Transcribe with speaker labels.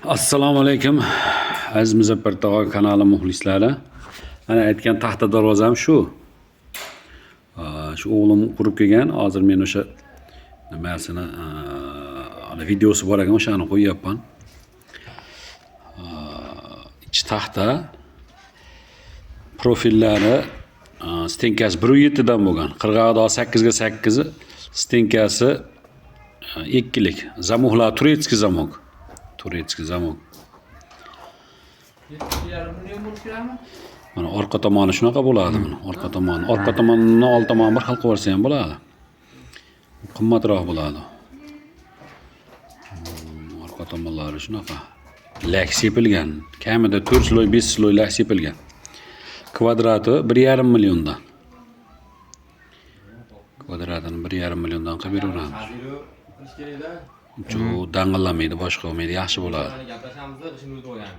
Speaker 1: Assalomu alaykum, aziz Muzaffar tog'a kanali muxlislari. Mana aytgan taxta darvozam shu. Shu o'g'lim qurib kelgan. Hozir men o'sha nimasini, ana videosi bor ekan, o'shani qo'yyapman. Ichi taxta, profillari, стенка si 1,7 dan bo'lgan. Qirg'og'ida 8 ga 8, стенка si ikkilik. Замок lar турецкий замок. Турецкий замок.
Speaker 2: 7,5 million bo'lib keladimi?
Speaker 1: Mana orqa tomoni shunaqa bo'ladi buni. Orqa tomoni. Orqa tomonini old tomoni bir xil qilib yuborsa ham bo'ladi. Qimmatroq bo'ladi. Orqa tomonlari shunaqa. Lak sepilgan. Kamida 4 слой, 5 слой lak sepilgan. Kvadrati 1,5 milliondan. Kvadratini 1,5 milliondan qilib beraveramiz.
Speaker 3: Qadiru qilish kerakda.
Speaker 1: Shu dang'illamaydi, boshqa bo'lmaydi, yaxshi bo'ladi.
Speaker 3: Gaplashamizda, ishimizni o'ylaymiz.